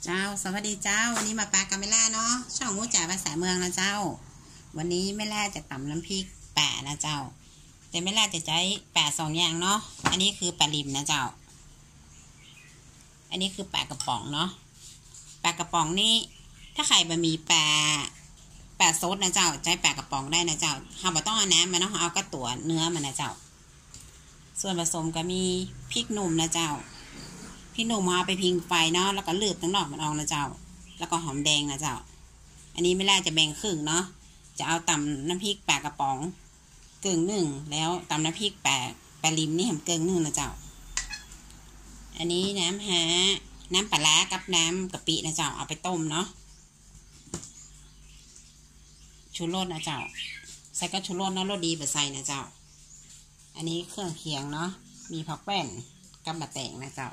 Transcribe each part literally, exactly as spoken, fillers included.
เจ้า สวัสดีเจ้า วันนี้มาปะกับแม่แร่เนาะ ช่องอู้จ๋าภาษาเมืองนะเจ้า วันนี้แม่แร่จะต๋ำน้ำพริกป๋านะเจ้า แต่แม่แร่จะใจ๊ป๋าสองอย่างเนาะ อันนี้คือป๋าลิ่มนะเจ้า อันนี้คือป๋ากระป๋องเนาะ ป๋ากระป๋องนี่ ถ้าใผบ่มีป๋า ป๋าสดนะเจ้า ใจ๊ป๋ากระป๋องได้นะเจ้า เฮาบ่ต้องเอาน้ำมันเนาะ เอาก้าตั๋วเนื้อมันนะเจ้า ส่วนผสมก็มีพริกหนุ่มนะเจ้า พริกหนุ่มเอาไปผิงไฟเนาะ แล้วก็ลืบตังนอกมันออกนะเจ้า แล้วก็หอมแดงนะเจ้า อันนี้แม่แร่จะแบ่งครึ่งเนาะ จะเอาต๋ำน้ำพริกป๋ากระป๋องเกิ่งนึ่ง แล้วต๋ำน้ำพริกป๋า ป๋าลิ่มนี่แหมเกิ่งนึ่งนะเจ้า อันนี้น้ำฮะ น้ำป๋าร้ากับน้ำกะปินะเจ้า เอาไปต้มเนาะ ชูรสนะเจ้า ใส่ก้าชูรสเนาะ รสดีบ่ใส่นะเจ้า อันนี้เครื่องเคียงเนาะ มีผักแว่นกับบ่าแตงนะเจ้า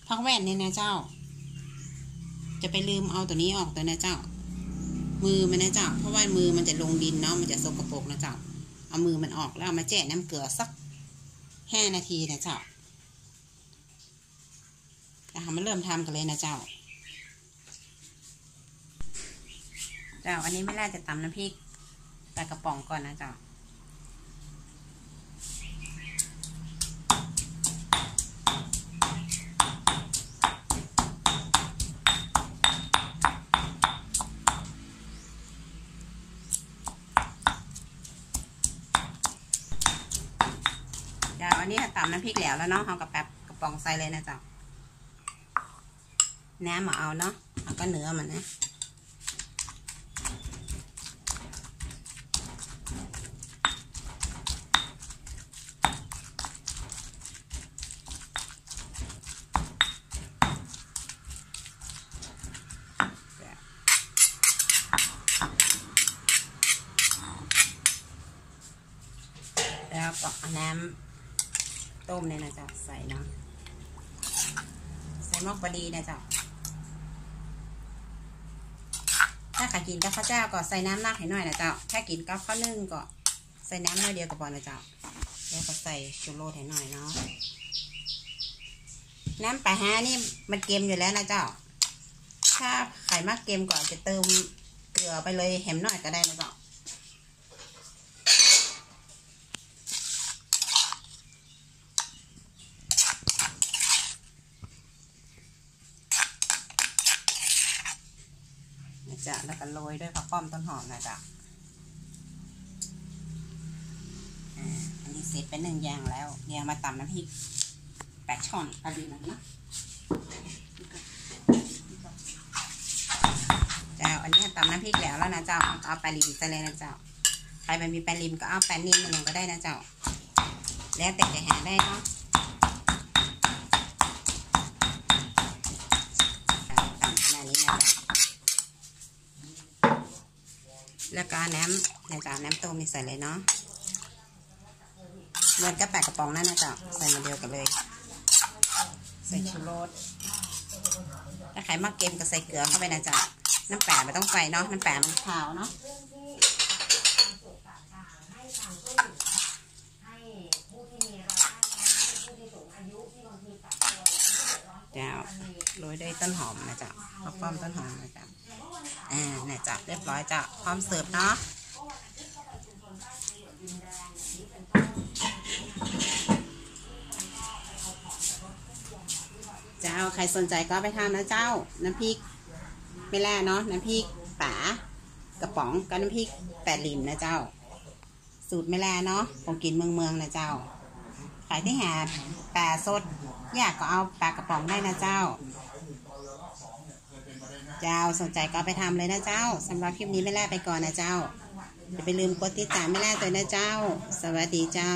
ผักแว่นนี่นะเจ้า จะไปลืมเอาตั๋วนี้ออกตั๋วนะเจ้า มือมันนะเจ้า เพราะว่ามือมันจะลงดินเนาะ มันจะสกปรกนะเจ้า เอามือมันออกแล้วเอามาแจ้น้ำเกลือสักห้านาทีนะเจ้า แล้วเฮามาเริ่มทำกันเลยนะเจ้า เจ้า อันนี้แม่แร่จะต๋ำน้ำพริกป๋ากระป๋องก่อนนะเจ้า เจ้า อันนี้เฮาต๋ำน้ำพริกแล้วแล้วเนาะ เฮาก็ป๋ากระป๋องใส่เลยนะเจ้า น้ำบ่เอาเนาะ เอาก้าเนื้อมันนะ แล้วก็เอาน้ำต้มเนี่ยนะเจ้า ใส่เนาะ ใส่หม้อปอดีนะเจ้า ถ้าใผกิ๋นกับข้าวเจ้าก็ใส่น้ำนักหื้อหน่อยนะเจ้า ถ้ากิ๋นกับข้าวนึ่งก็ใส่น้ำน้อยเดียวก็ปอนะเจ้า แล้วก็ใส่ชูรสหื้อหน่อยเนาะ น้ำป๋าฮ้านี่มันเค็มอยู่แล้วนะเจ้า ถ้าใผมักเค็มก็จะเติมเกลือไปเลยแหมหน่อยก็ได้นะเจ้า นะเจ้า แล้วก็โรยด้วยผักป้อมต้นหอมนะเจ้า อ่า อันนี้เสร็จไปนึ่งอย่างแล้ว เดี๋ยวมาต๋ำน้ำพริกป๋าช่อนปลาดีมันเนาะ เจ้า อันนี้ต๋ำน้ำพริกแล้วแล้วนะเจ้า เอาป๋าลิ่มใส่เลยนะเจ้า ใผบ่มีป๋าลิ่มก็เอาป๋านิลมันก็ได้นะเจ้า แล้วแต่จะหาได้เนาะ ต๋ำขนาดนี้นะเจ้า แล้วก็น้ำนะเจ้า น้ำต้มนี่ใส่เลยเนาะ เหมือนกับป๋ากระป๋องนั่นนะเจ้า ใส่หม้อเดียวกันเลย ใส่ชูรส ถ้าใผมักเค็มก็ใส่เกลือเข้าไปนะเจ้า น้ำป๋าบ่ต้องใส่เนาะ น้ำป๋ามันคาวเนาะ เจ้า โรยด้วยต้นหอมนะเจ้า ผักป้อมต้นหอมนะเจ้า อ่า เนี่ยเจ้า เรียบร้อยเจ้า พร้อมเสิร์ฟเนาะ เจ้า ใผสนใจ๋ก็ไปทำนะเจ้า น้ำพริกแม่แร่เนาะ น้ำพริกป๋ากระป๋องกับน้ำพริกป๋าลิ่มนะเจ้า สูตรแม่แร่เนาะ ของกิ๋นเมืองเมืองนะเจ้า ใผตี้หาป๋าสด อยากก็เอาป๋ากระป๋องได้นะเจ้า เจ้า สนใจ๋ก็ไปทำเลยนะเจ้า สำหรับคลิปนี้แม่แร่ไปก่อนนะเจ้า อย่าไปลืมกดติดต๋ามแม่แร่ตวยนะเจ้า สวัสดีเจ้า